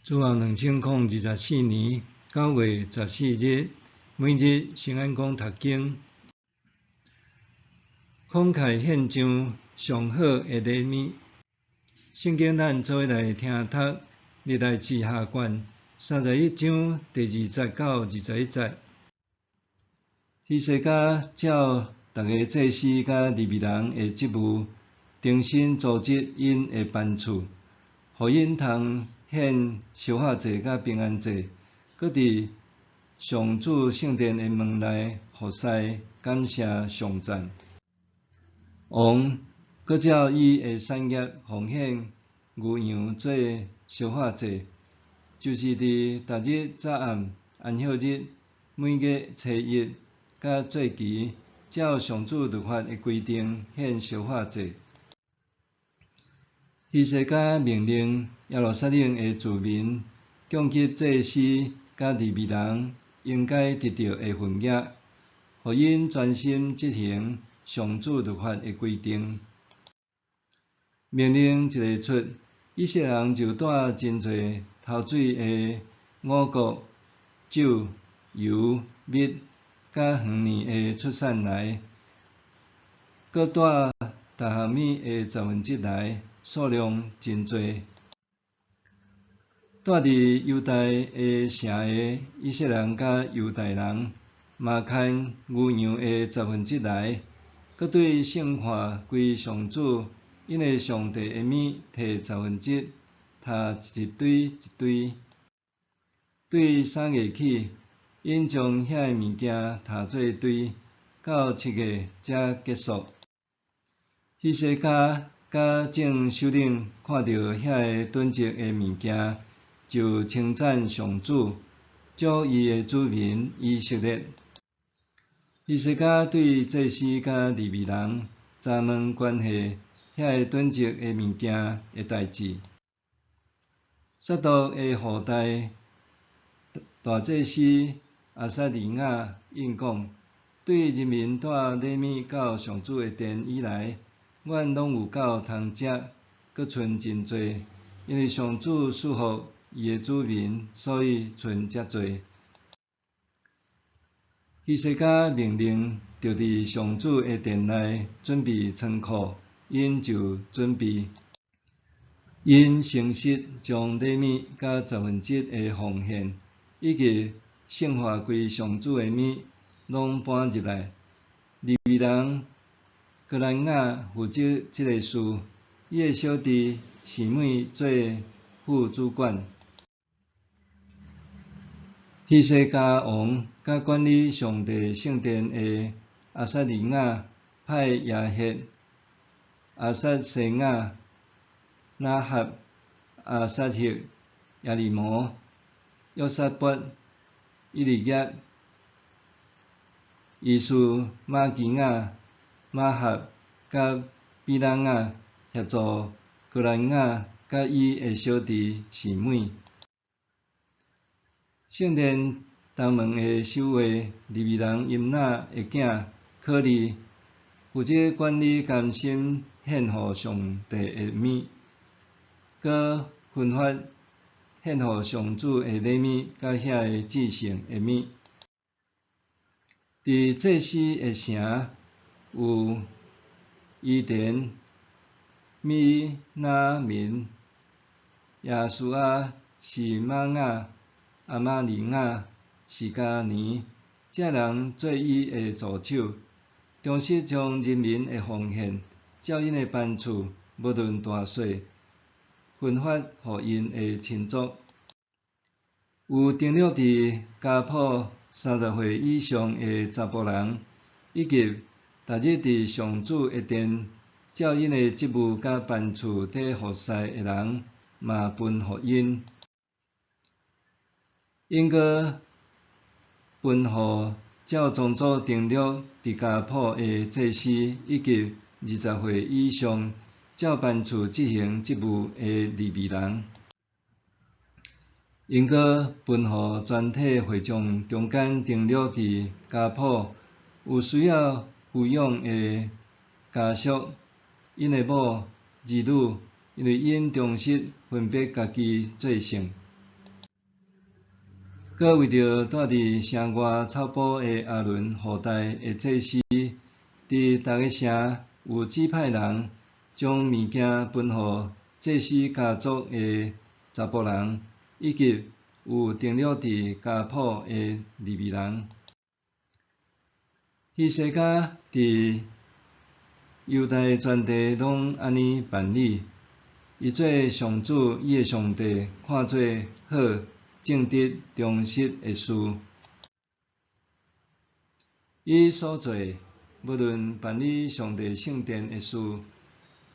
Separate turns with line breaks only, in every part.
主後2024年9月14日，每日聖安講讀經，慷慨獻上上好的禮物。聖經咱做伙來聽讀歷代志下卷31章第2節到21節。希西家照逐个祭司佮利未人的職務，重新組織𪜶的班次，予𪜶通獻燒化祭佮平安祭，閣佇上主聖殿的門內服侍，感謝頌讚。王閣照伊的產業奉獻牛羊做燒化祭，就是佇逐日早暗、安息日、每月初一佮節期，照上主律法的規定獻燒化祭。希西家命令耶路撒冷的住民供給祭司佮利未人應該得著的份額，予𪜶專心執行上主律法的規定。命令一下出，以色列人就帶真濟頭水的五穀、酒、油、蜜佮遠年的出產來，閣帶逐項物的十分之一來，數量真濟。住佇猶大的城的以色列人佮猶大人，嘛牽牛羊的十分之一來，閣對聖化歸上主𪜶的上帝的物提十分之一，疊一堆一堆。對3月起，𪜶將遐个物件疊做堆，到7月才結束。希西家佮眾首領看著遐个囤積的物件，就稱讚上主，祝伊的子民以色列。希西家對祭司佮利未人查問關係遐个囤積的物件的代誌。撒督的後代大祭司亞撒利雅應講：對人民帶禮物到上主的殿以來，阮攏有夠通食，閣存真濟，因為上主賜福伊的子民，所以存遮濟。希西家命令，著佇上主的殿內準備倉庫，𪜶就準備。𪜶誠實將禮物佮十分之一的奉獻，以及聖化歸上主的物，攏搬入來。利未人哥蘭雅負責這个事，伊的小弟示每做副主管。希西家王佮管理上帝聖殿的亞撒利雅派耶歇、亞撒西雅、拿合、亞撒黑、耶利摩、約撒拔、以利業、伊斯瑪基雅、瑪合佮比拿雅協助哥蘭雅佮伊的小弟示每。聖殿東門的守衛利未人音納的囝可利，負責管理甘心獻予上帝的物，閣分發獻予上主的禮物佮遐个至聖的物。佇祭司的城有伊甸、米拿民、耶書亞、示瑪雅、亞瑪利雅、示迦尼，這人做伊的助手，忠實將人民的奉獻，照𪜶的班次，無論大細，分發予𪜶的親族。有登錄佇家譜30歲以上的查埔人，以及逐日佇上主的殿照𪜶的職務佮班次佇服侍的人，嘛分予𪜶。𪜶閣分予照宗族登錄佇家譜的祭司，以及20歲以上照班次執行職務的利未人。𪜶閣分予全體會眾中間登錄佇家譜有需要撫養的家屬，𪜶的某、兒女，因為𪜶忠實分別家己做聖。閣為著住佇城外草埔的亞倫後代的祭司，佇逐个城有指派人，將物件分予祭司家族的查埔人，以及有登錄佇家譜的利未人。希西家佇猶大全地攏按呢辦理，伊做上主伊的上帝看做好、正直、忠實的事。伊所做，無論辦理上帝聖殿的事，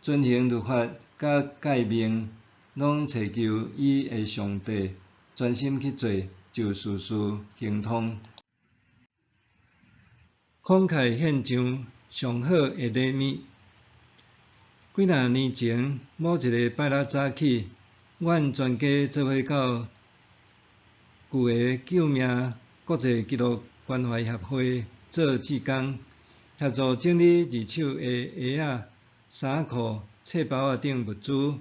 遵行律法佮誡命，攏揣求伊的上帝，專心去做，就事事亨通。慷慨獻上上好的禮物。幾若年前，某一个拜六早起，阮全家做伙到舊的救命國際基督關懷協會做志工，協助整理二手的鞋仔、衫褲、冊包仔等物資，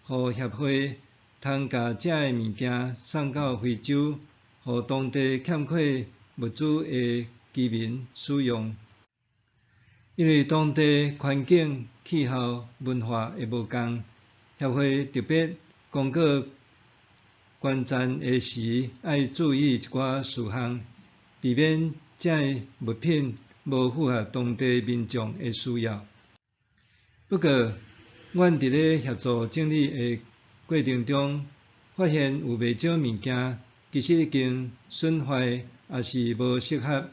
予協會通共這个物件送到非洲，予當地欠缺物資的居民使用。因為當地環境、氣候、文化的無仝，協會特別公告捐贈的時愛注意一寡事項，避免這个物品無符合當地民眾的需要。不過，阮佇咧協助整理的過程中，發現有袂少物件其實已經損壞，抑是無適合。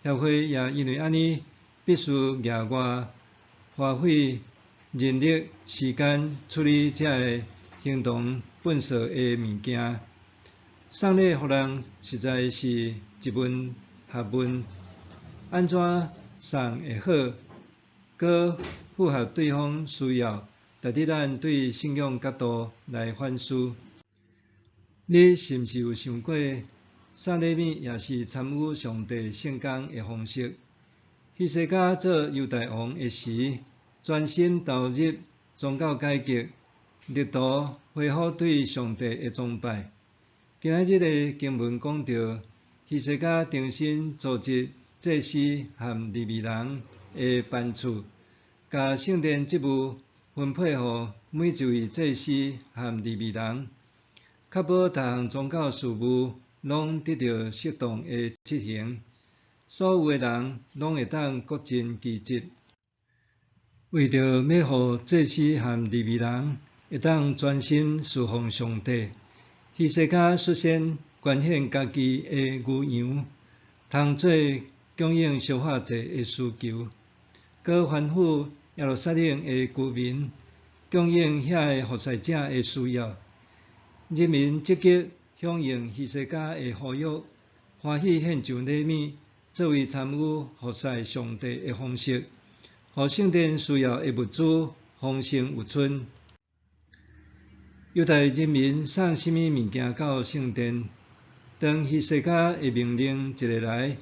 協會也因為按呢，必須額外花費人力、時間處理這个形同糞掃的物件。送禮予人實在是一門學問，按怎送會好，閣符合對方需要，值得咱對信仰角度來反思。你是毋是有想過，送禮物也是參與上帝聖工的方式？希西家做猶大王的時，專心投入宗教改革，力圖恢復對上帝的崇拜。今仔日的經文講到，希西家重新組織祭司和利未人的班次，共聖殿職務分配予每一位祭司和利未人，確保逐項宗教事務攏得到適當的執行，所有的人攏會當各盡其職。為著欲予祭司和利未人會當專心事奉上帝，希西家率先捐獻家己的牛羊，通做供應燒化祭的需求，閣吩咐耶路撒冷的居民供應遐个服侍者的需要。人民積極響應希西家的呼籲，歡喜獻上禮物，作為參與服侍上帝的方式，予聖殿需要的物資豐盛有賰。猶大人民送啥物物件到聖殿？當希西家的命令一下來，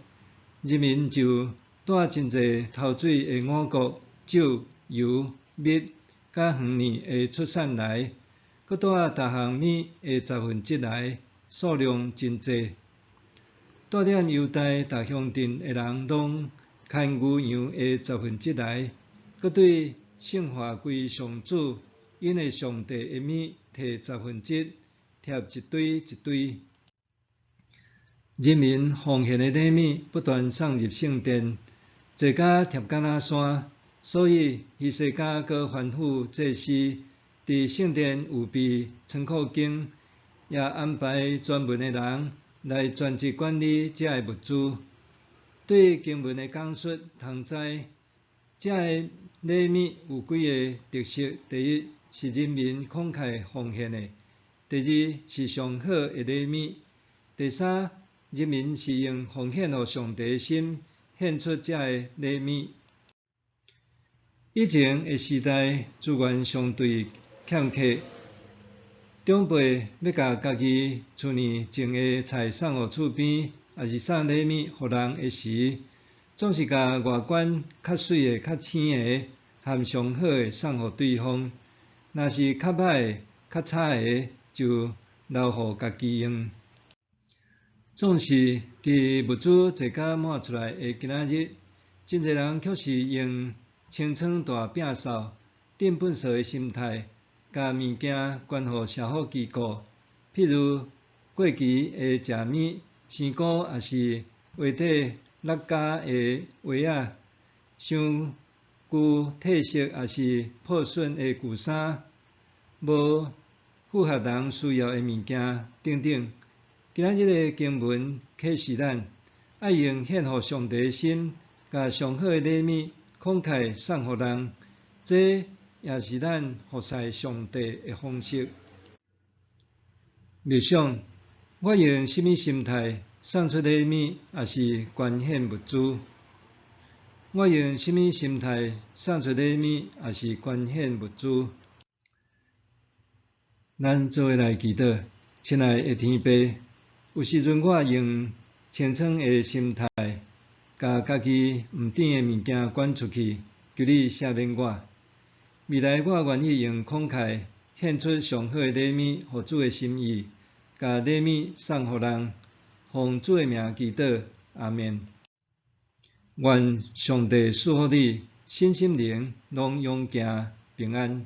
人民就帶真濟頭水的五穀、酒、油、蜜，佮遠年的出產來，閣帶逐項物的十分之一來，數量真濟。帶領猶大逐鄉鎮的人攏牽牛羊的十分之一來，閣對聖化歸上主𪜶的上帝的物提十分之一，疊一堆一堆。人民奉獻的禮物不斷送入聖殿，濟甲疊敢若山，所以希西家閣吩咐祭司，佇聖殿預備倉庫間，也安排專門的人來專職管理這个物資。對經文的講述通知，這个禮物有幾个特色：第一，是人民慷慨奉獻的；第二，是上好的禮物；第三，人民是用奉獻予上帝的心獻出這个禮物。以前的時代資源相對欠缺，長輩欲共家己厝內種的菜送予厝邊，抑是送禮物予人的時，總是共外觀較媠的、較青的和上好的送予對方。若是較歹的、較差的，就留予家己用。總是佇物資濟甲滿出來的今仔日，真濟人卻是用清倉大摒掃、擲糞埽的心態，共物件捐予社福機構，譬如過期的食物、生果，抑是畫底落膠的畫仔，傷舊褪色抑是破損的舊衫，無符合人需要的物件等等。今仔日的經文啟示咱，愛用獻予上帝的心，共上好的禮物慷慨送予人，這也是咱服侍上帝的方式。默想，我用啥物心態送出禮物，抑是捐獻物資？我用啥物心態送出禮物，抑是捐獻物資？咱做伙來祈禱，親愛的天父，有時陣我用清倉的心態，共家己毋甜的物件捐出去，求你赦免我。未來我願意用慷慨獻出上好的禮物，予主的心意，共禮物送予人，奉主的名祈禱，阿們。願上帝賜福你，身心靈攏勇健平安。